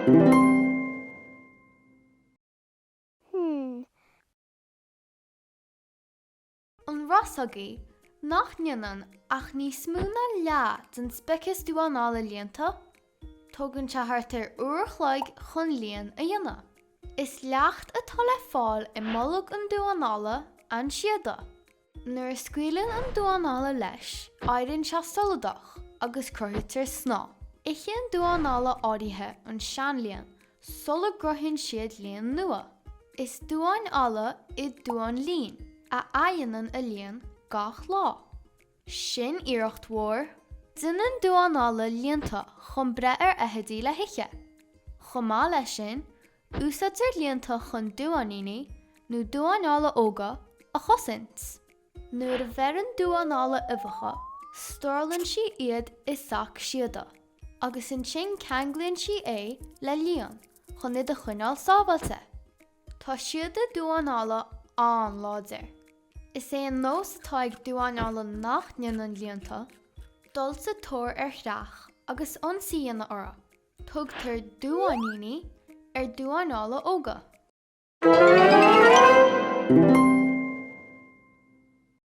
Hmm. An raibh a fhios agaibh nach ndéanann ach níos mó ná leath den speiceas duán alla líonta? Tógann sé thart ar uair a chloig chun líon a dhéanamh. Is leacht atá le fáil i mbolg an duáin alla an síoda. Nuair a scaoileann an duán alla leis, éiríonn sé soladach agus cruthaítear snáth. Itheann duáin alla áirithe an seanlíon sula gcruthaíonn siad líon nua. Is duáin alla iad duáin lín, a athdhéanann a líon gach lá. Sin iarracht mhór! Déanann duáin alla líonta chun breith ar fheithidí le hithe. Chomh maith leis sin, úsáidtear líonta chun duáiníní, nó duáin alla óga, a chosaint. Nuair a bheireann duán alla uibheacha, stórálann sí iad i sac síoda, agus ansin ceanglaíonn sí é le líon chun iad a choinneáil sábháilte. Tá síoda duáin alla an-láidir. Is é an nós atá ag duáin alla nach ndéanann líonta, dul sa tóir ar chreach agus ionsaí a dhéanamh orthu. Tugtar duáiníní ar duáin alla óga.